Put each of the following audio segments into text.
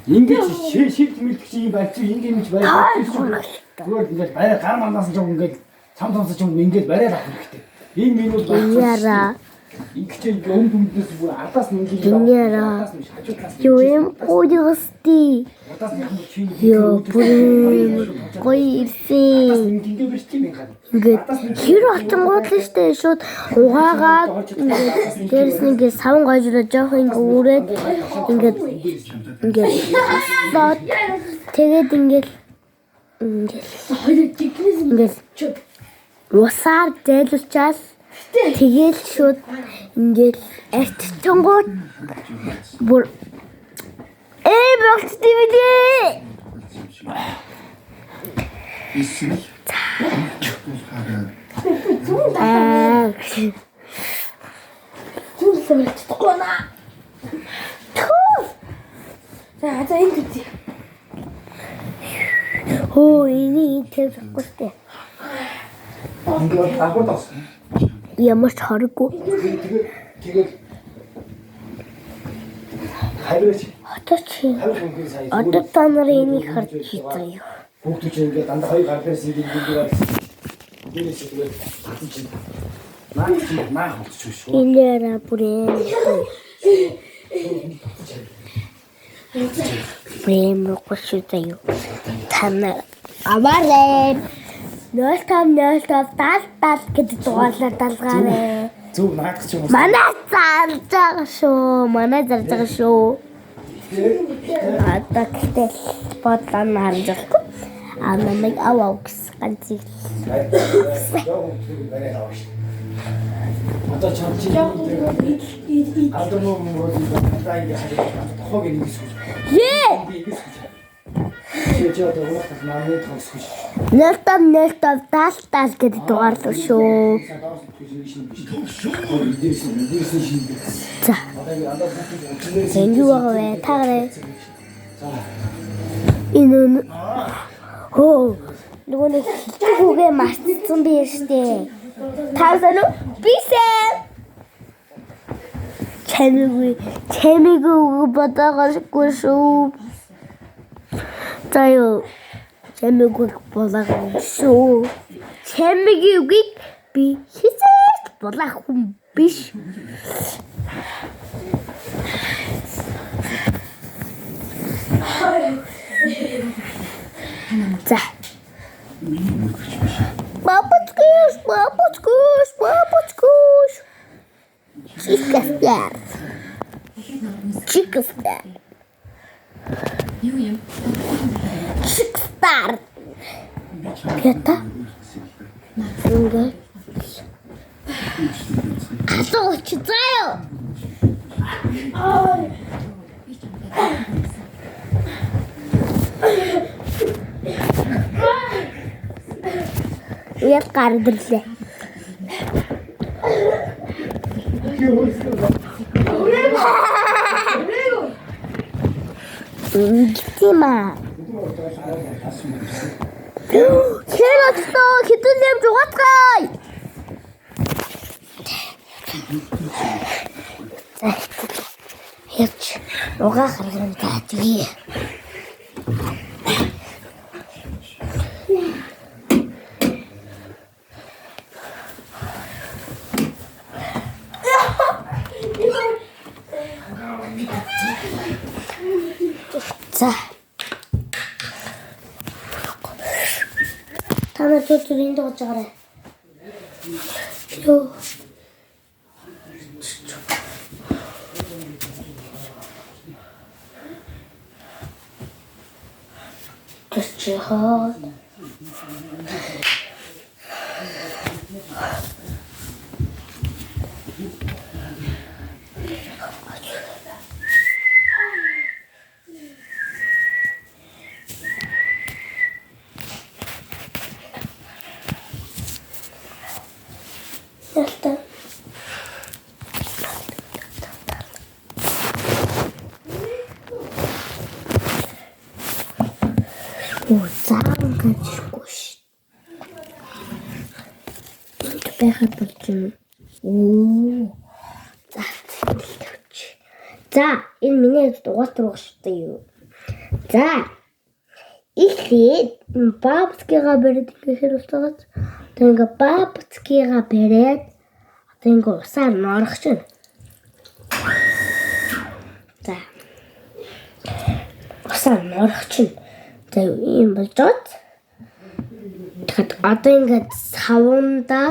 Ингэж шилт мэлдэг чи юм барьчих ингэ юмч барьчих. Зүгээр ингээд барай гар манаас ч юм ингээд цам цамсаж юм ингээд барай авах хэрэгтэй. Энэ минь бол Яра. Ингэж ингээ өмд өмдөөс бүр ардаас нь ингэ Яра. Юу юм гүйдэгсти. Удаас нь яг чи Йоо бүр гоё ирсэн. Ингэ барьчих юм ингээд. Ингээд хэр болтонгууд л штэ шууд угаагаад ингээд дээрэс нь ингээд савн гойжлоо жоох ингээд үрээд ингээд ингээд тасаад тэгээд ингээд ингээд Хоёр жигнэс ингээд усаар зайлуулчаал тэгэл шууд ингээд арчтангууд бүр ээ болчтой юм дээ. Аа. зүр сэмэрч чадахгүй наа. Түү. За за энэ төдий. Хөө энийг тавихгүй штэ. Ингээд агууд авсан. Ямар ч хоргүй. Тэгээд тэгээд хайраач Одоо чи хайр хөнгөн сая. одоо та нар энийг харж заяа. Хүүхдүүд чинь ингээд дандаа хоёр гар дээрс ингээд ингээд дээрээс тэгээд татсан чинь наа чинь наах болчих шүү. Энэ бүр юм. Брэм руу заяа. Та нар аваарэ. 05 05 70 70 гэдэг дугаарлаар далгаарэ. Зөв наадах чинь Манай зарж байгаа шүү. Манай зарж байгаа шүү. Одоо гэтэл бодлоо нь харж болохгүй. А намайг аваа гэсэн ганцыг. Одоо чам чи алдар муу муу дандаа ингээд харж тохог ингэ сүүж. Ээ! Ингэ сүүж. Чи чи одоо уурах намны тохог сүүж. 05 05 70 70 гэдэг дугаарлаа шүү. За. Энд юу байгаа вэ? Таарэ. Энэ өн- хөө нөгөө нэг хилдэг үгээ мартсан би штэ. Таасан уу? Бисээ. Чамигүй чамигүй үг бодоогоошгүй шүү. За юу чамигүй болоогүй шүү. Чамигийн үгийг би хизээч булаах хүн биш. За. Бабочкуш, бабочкуш, бабочкуш. Чикастар. Чикастар. Юу юм? Чикстар. Пята. Ингээ. Алуу чи заяа. Яг гар ирлээ. Ингэтима. Хэр очлоо хэдэн нэмж угаацгаая. За явж угаа гаргана за тэгье. За. Та нар түр энд дууж байгаарай. Йоо. Төчхөө. Ялта. Оо, заавал ганц ирэхгүй ш. Энд байхад болж юм. Оо. За, тавьчих. За, энэ миний хувьд угаалт руу шүү дээ юу. За. Эхлээд бабскига бариад ингэ хэрүүлцээд одоо ингэ бабскига бариад одоо ингэ усаар норох чинь. За. Усаар норох чинь. За ийм болж байгаа. Тэгэхээр одоо ингэ савндаа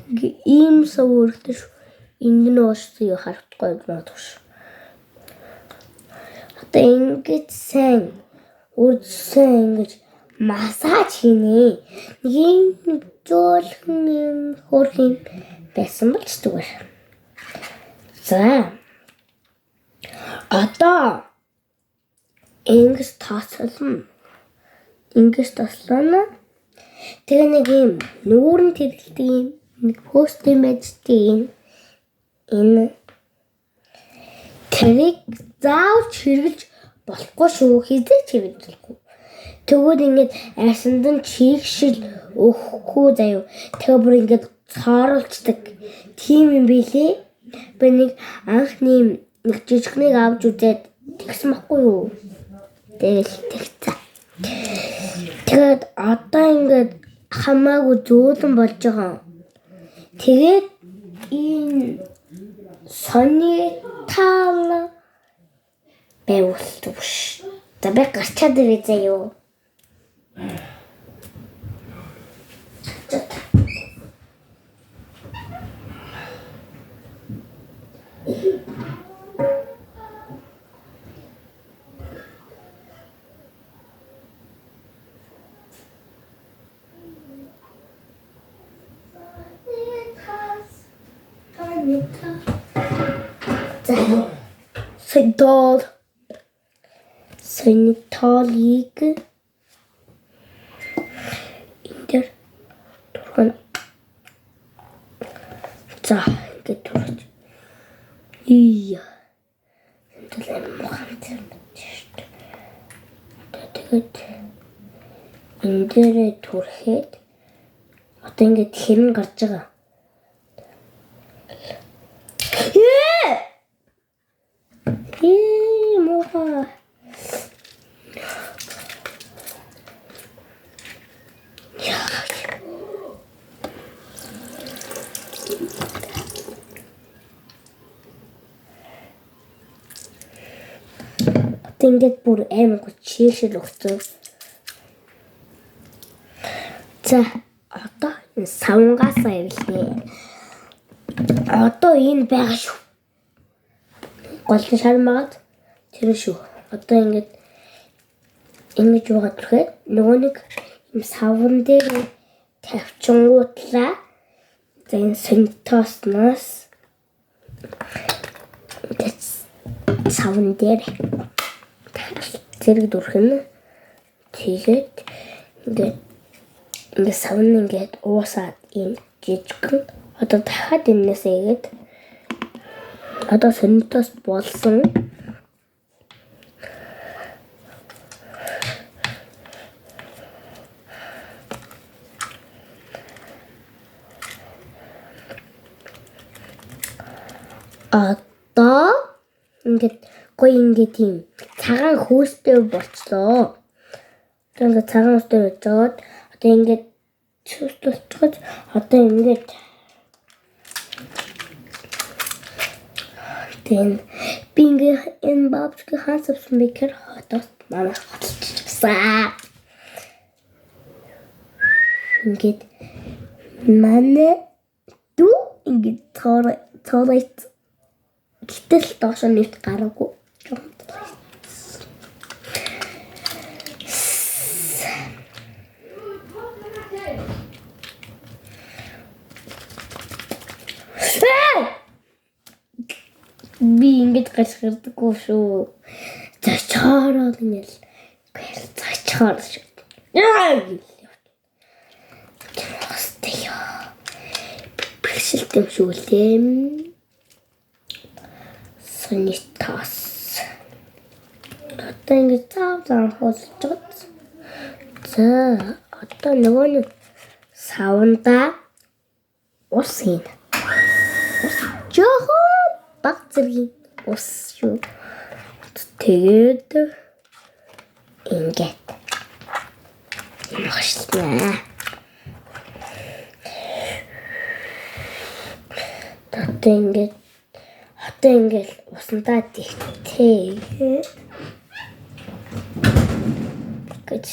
ингэ ийм сав өргөдөө шүү. Энд нь уус юу харагдахгүй магадгүй шүү. Одоо ингэж сайн үрдсэн ингэж массаж хийнэ. Нэг юм зөөлхөн юм хөөрхөн байсан бол ч зүгээр. За. Одоо ингэж тооцоолно. Ингэж тослоно. Тэгээ нэг юм нүүрэн тэрэлдэг юм нэг пост юм байж тийм энэ тэрийг заавч хэрэглэж болохгүй шүү. Хизээ ч хэрэглэж болохгүй. Тэгвэл ингээд арьсанд нь чийгшил өгөхгүй заяа. Тэгээ бүр ингээд цооруулцдаг. Тийм юм билээ. Би нэг анхны нэг жижигнийг авч үзээд тэгсэн баггүй юу? Тэгэл тэгцээ. Тэгээд одоо ингээд хамаагүй зөөлөн болж байгаа. Тэгээд энэ сони тал байвал биш. За би гарчаад ирээ заяа. За. За. Сэнтол. Сэнтолыг энэ дээр түргэн. За, ингээд түргэж. Ия. Сэнтол юм мухамт. Тэгээд энэ дээрээ түрхэд одоо ингээд хэрэн гарч байгаа. Ээ, муха. Одоо ингээд бүр амар гоо чийгшил өгсөн. За, одоо энэ савнгаасаа ирлээ. Одоо энэ байгаа шүү. Гол нь шар магаад тэр шүү. Одоо ингээд ингэж юугаад ирэхэд нөгөө нэг юм савн дээр тавьчингуутлаа. За энэ сонтосноос ингээд савн дээр зэрэг дүрхэн тэгээд ингээд ингээд савн ингээд уусаад ийм жижигхэн одоо дахиад энэсээ игээд одоо сонтос болсон. Одоо ингээд гоё ингээд тийм цагаан хөөстэй болчлоо. Одоо ингээд цагаан хөөстэй болж байгаад одоо ингээд чөстөлцгож одоо ингээд тэн би ингээд энэ бабчки хаасавсан бэ гэхээр хотоос манай хотолчихсан. Ингээд манай дүү ингээд цоорой гэтэл доошо нэвт гараагүй. Би ингэж гашгирдаггүй шүү. Зочоорол ингээл зочоор шүү. Яа. Хостой ёо. Бэрхшээлт юм шүү лээ. Сонитас. Одоо ингэж зав зав хуулж байгаа. За, одоо нөгөө нэг савндаа ус хийнэ. Ус жоохон баг зэргийн Ус шүү. Тэгээд ингээд багшлаа. Одоо ингээд одоо ингээд усандаа тэгтээ гэж.